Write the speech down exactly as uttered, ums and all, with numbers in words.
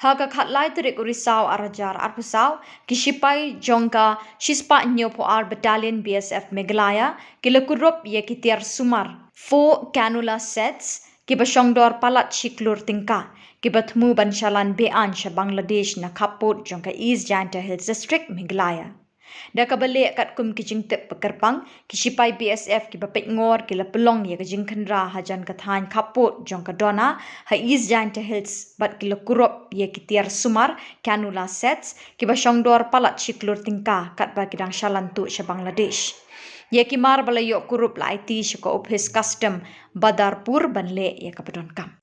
Ha ka khatlai tarik u Risaw arhajar arphewsaw, ki shipai jong ka shispah hynñiewphew ar Battalion B S F Meghalaya ki la kurup ïa ki tiar sumar four cannula sets kiba shongdor palat shi klur tyngka, kiba thmu ban shalan be-aiñ sha Bangladesh na khappud jong ka East Jaintia Hills District, Meghalaya. Da kaba leh katkum ki jingtip ba kyrpang, ki shipai B S F kiba peitngor ki la pynlong ïa ka jingkhynra hajan ka thaiñ khappud jong ka Dona ha East Jaintia Hills bad ki la kurup ïa ki tiar sumar cannula sets kiba shongdor palat shi klur tyngka katba ki dang shalan tuh sha Bangladesh. Ïa ki mar ba la ïoh kurup la aiti sha ka ophis Custom Badarpur ban leh ïa kaba donkam.